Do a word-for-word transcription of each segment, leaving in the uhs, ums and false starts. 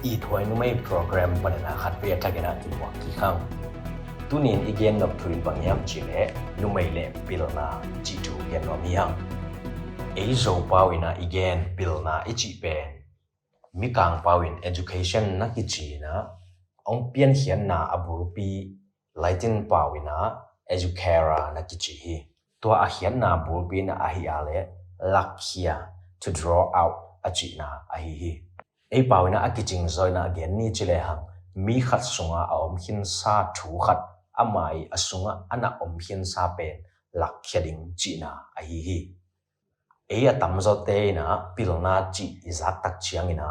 Ithuai numei program panin a khat pia thakin a kimuak kik hang. Tunin i gen nop thu in bang hiam cih leh numei le pilna cih thu gen nuam hi hang. Ei Zo pau in a i gen pilna i cih pen Mikang pau in education na kici in a, hong piankhiatna a bulpi Latin pau in a educare na kici hi. Tua a khiatna bulpi in a ahi a leh lakkhia, to draw out a cihna ahi hi. Ei pau in a a kicing zaw in a gen ni ci lehang, mi khat sungah a om khinsa thu khat ama ii a sungah a na om khinsa pen lakkhia ding cihna ahi hi. Ei a tamzawte in a pilna cih i zak tak ciangin a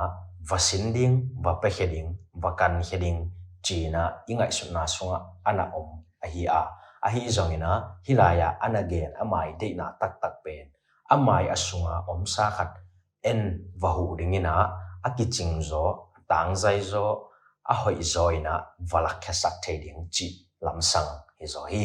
va sin ding, va piakhia ding, va kankhia ding ci in a i ngaihsutna sungah a na om ahi a, ahi zongin a hih lai-ah a na gen ama ii deihna taktak pen ama ii a sunga omsa khat en va huh ding in a, a kicing zaw, a tangzai zaw, a hoih zaw in a va lakkhiasak thei ding cih lamsang hi zaw hi.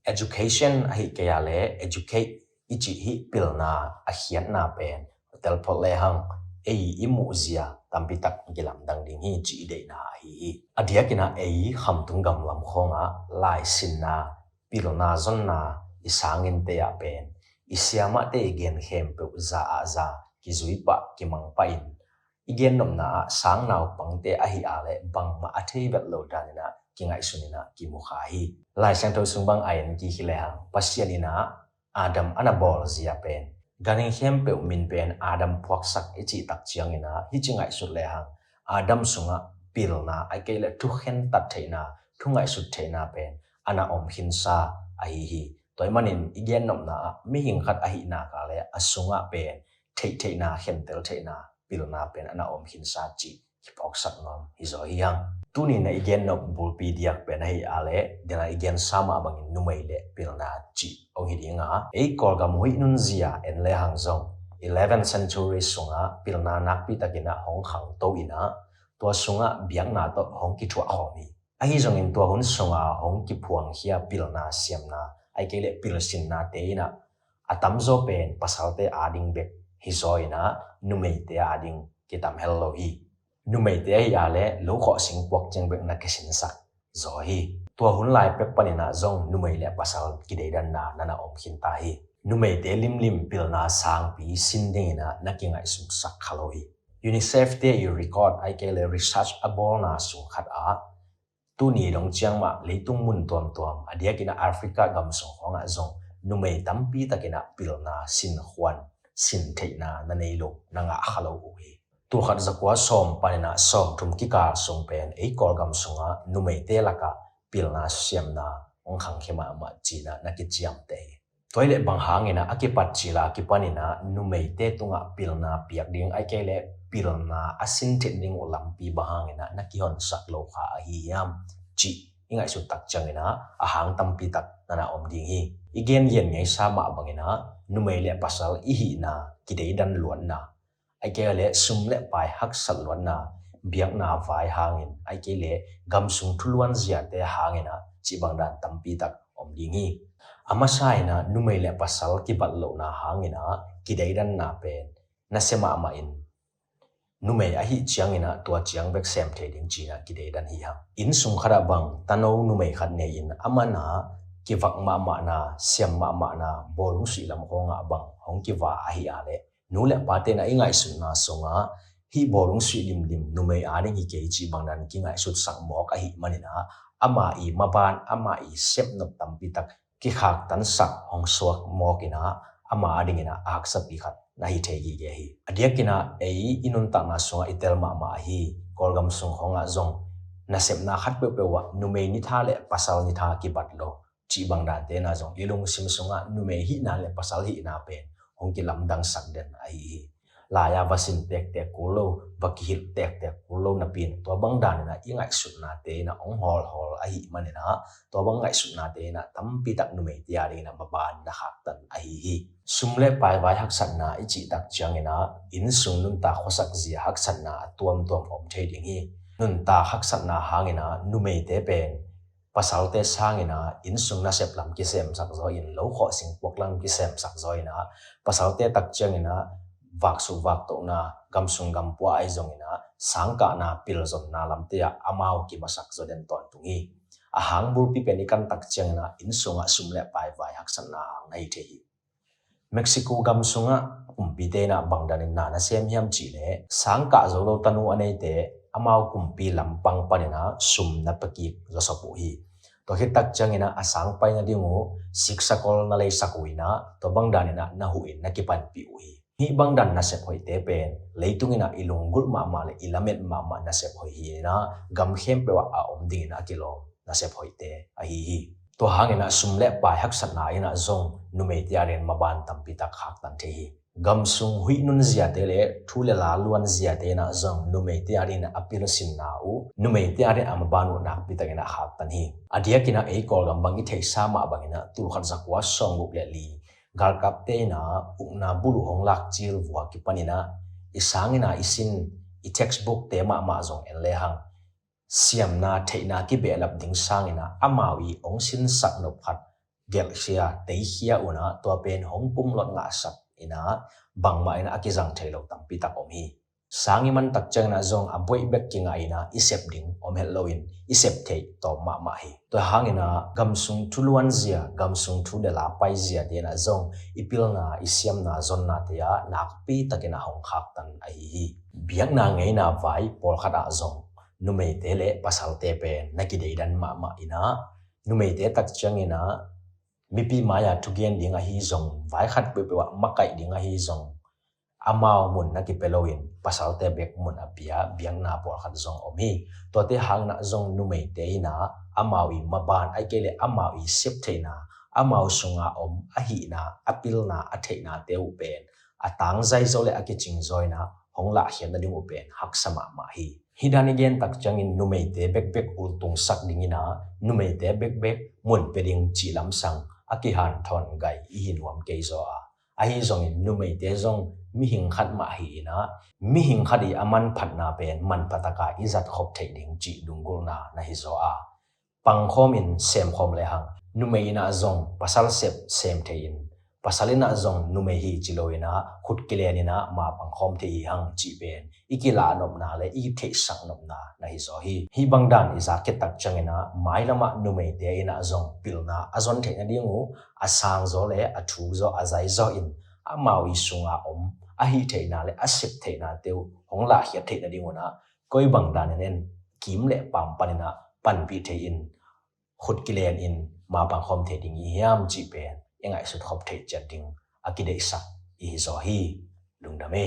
Education ahi kei a leh educate i cih hih pilna a khiatna pen telphot lehang ei i muhzia tampi tak kilamdang ding hi cih i deihna ahi hi. A diakin a ei Khamtung gam lam khawngah laisinna, pilna zonna i sangin te ah pen i siamahte i gen khempeuh za ah za kizui pah, kimang pah in i gen nopna ah sang naupangte ahi a leh bangmah a thei vet lo dan in a kingaihsun in a kimu kha hi. Lai Siangtho sung bang a en kik hi lehang, Pasian in a Adam a na bawl zia pen, ganhing khempeuh min pen Adam phuaksak i cih tak ciangin a, hih ci ngaihsut lehang Adam sungah pilna, ahih kei leh thukhentat theihna, thungaihsut theihna pen a na om khinsa ahi hi. Tua ahih manin i gen nopna ah mihing khat ahih nak leh a sungah pen theihtheihna, khentel theihna, pilna pen a na om khinsa cih kiphawksak nuam hi zaw hi hang. Tuni in a i gen nop bulpi diak pen ahi a leh, den a i gensa mah bangin numei le pilna cih hong hi ding a, ei Kawlgam huih nunzia en lehang zong eleventh century sungah pilna nakpi takin a hong khangto in a, tua sungah biakna tawh hong kithuah khawm hi. Ahi zongin tua hun sunga hong kiphuangkhia pilna siamna, ahih kei leh pilsinnate in a, a tamzaw pen pasalte ading bek hi zaw in a, numeite ading kitam hel lo hi. Numeite ahi a leh lokhawh singpuak ciang bek na kisinsak zaw hi. Tua hun lai pek panin a zong numei le pasal kideidanna na na om khinta hi. Numeite limlim pilna sangpi sin dingin a na kingaihsutsak kha lo hi. UNICEF te i record, ahih kei leh research a bawlna sung khat ah, tuni dong ciang mah leitung mun tuamtuam, a diakin a Africa gam sung khawngah zong numei tampi takin a pilna, sinkhuan, sin theihna na nei lo, na ngah kha lo uh hi. Tul khat zakua sawm panin a sawmthum kikal sung pen ei Kawlgam sungah numeite lakah pilna siamna hong khangkhia mahmah ci in a na kiciamteh hi. Tua ahih leh bang hangin a a kipat cil a kipanin a numeite tungah pilna piak ding, ahih kei leh pilna a sin theih ding uh lampi bang hangin a na kihonsak lo kha ahi hiam cih i ngaihsut tak ciangin a, a hang tampi tak na na om ding hi. I gen gen ngeisa mah bangin a numei le pasal i hihna kideidan luatna, ahih kei leh sum le pai haksat luatna, biakna vai hangin, ahih kei leh gam sung thuluan ziate hangin a cih bang dan tampi tak om ding hi. A masa in a numei le pasal kibat lohna hangin a kideidanna pen nasia mahmah in, numei ahih ciangin a tua ciang bek sem thei ding ci in a kideidan hi hang. Inn sung khat ah bang tano numei khat nei in a man a kivak mahmahna, siam mahmahna, bawlung suih lam khawngah bang hong kiva ahi a leh, nu le pate in a i ngaihsutna sungah hih bawlung suih limlim numei ading hi kei cih bang dan kingaihsutsak mawk ahih manin a, ama ii maban, ama ii sepnop tampi tak kikhaktansak hong suak mawk in a, ama adingin a haksapi khat na hi thei gige hi. A diakin a ei i nuntakna sungah i tel mahmah ahi Kawlgam sung khawngah zong nasepna khat peuhpeuh ah numei nitha le pasal nitha kibat lo cih bang dante in a zong i lungsim sungah numei hihna le pasal hihna pen hong kilamdangsak den ahi hi. Lai-a va sin tektek kul lo, va kihilh tektek kul lo napi in tua bang dan in a i ngaihsutnate in a hong hawlhawl ahih manin a, tua bang ngaihsutnate in a tampi tak numeite adingin a maban na khaktan ahi hi. Sum le pai vai haksatna i cih tak ciangin a, inn sung nuntak khuasak zia haksatna a tuamtuam om thei ding hi. Nuntak haksatna hangin a numeite pen pasalte sangin a inn sung nasep lam kisemsak zaw in, lokhawh singpuak lam kisemsak zaw in a, pasalte tak ciangin a vaksuk vaktohna, gamsung gampua ahi zongin ah sangkahna, pilzonna lamte ah amau kimasak zaw den tawntung hi. A hang bulpi pen i kan tak ciangin ah inn sungah sum le pai vai haksatna hang na hi thei hi. Mexico gam sungah kumpite in ah bangdanin na na sem hiam cih leh, sangkah zo lo tanu a neite amau kumpi lampang panin ah sum na pia kik zawsop uh hi. Tua khit tak ciangin ah a sang pai nading uh siksakol na leisak uh in ah, tua bangdanin ah na huh in na kipanpih uh hi. Hih bangdan nasep hoihte pen leitung in ah i lunggulh mahmah le i lamet mahmah nasep hoih hi in ah, gam khempeuh ah a om dingin a kilawm nasep hoihte ahi hi. Tua hangin ah sum le pai haksatna in ah zong numeite adingin maban tampi tak khaktan thei hi. Gam sung huih nunziate le thu le la luanziate in ah zong numeite adingin a pilsinna uh, numeite adingin a maban uh nakpi takin a khaktan hi. A diakin ah ei Kawlgam bang i theihsa mah bangin ah tul khat za kua sawmguk le li galkapte in ah ukna bul uh hong lak cil vua kipanin ah i sangin ah i sin, i textbookte mahmah zong en lehang, siamna theihna kibehlap ding sangin ah amau i hong sinsak nop khat gelhkhia, teikhia un ah tua pen hong pumlot ngahsak in ah bangmah in ah a kizang thei lo tampi tak om hi. Sang i man tak ciangin ah zong a buaih bek kingah in ah i sep ding om het loin i sep theih tawm mahmah hi. Tua hangin ah gam sung thu luanzia, gam sung thu le la paiziate in ah zong i pilna, i siamna zonnate ah nakpi takin ah hong khaktan ahi hi. Biakna ngeina vai pawlkhat ah zong numeite le pasalte pen na kideidan mahmah in ah, numeite tak ciangin ah mipi mai-ah thugen ding ahi zong, vai khat peuhpeuh ah makaih ding ahi zong, amau mun na kipia loin pasalte bek mun a pia biakna pawlkhat zong om hi. Tuate hangin ah zong numeite in ah amau i maban, ahih kei leh amau i sep theihna, amau sunga om a hihna, a pilna, a theihnate uh pen a tangzai zaw le a kicing zaw in ah hong lahkhiat nading uh pen haksa mahmah hi. Hih dan i gen tak ciangin numeite bekbek ultungsak dingin ah numeite bekbek mun pia ding cih lamsang a kihanthawn gai i hi nuam kei zaw a, ahi zongin numeite zong mihing khat mah hi in ah, mihing khat i a manphatna pen manpha taka i zat khop theih ding cih lunggulhna na hi zaw a, pangkhawm in semkhawm lehang, numei in ah zong pasal sep sem thei in, pasal in ah zong numei hi ci lo in ah khut kilen in ah ma pangkhawm thei hi hang cih pen i kilahnopna le i theihsaknopna na hi zaw hi. Hih bangdan i zak khit tak ciangin ah mailam ah numeite in ah zong pilna a zon theih nading uh a sangzaw le a thukzaw, a zaizaw in amau i sunga om a hih theihna le a sep theihnate uh hong lahkhiat theih nading un ah koi bangdan in en, kim le paam panin ah panpih thei in, khut kilen in ma pangkhawm thei ding i hiam cih pen i ngaihsut khop theih ciat ding a kideihsak i hi zaw hi. Lungdam hi.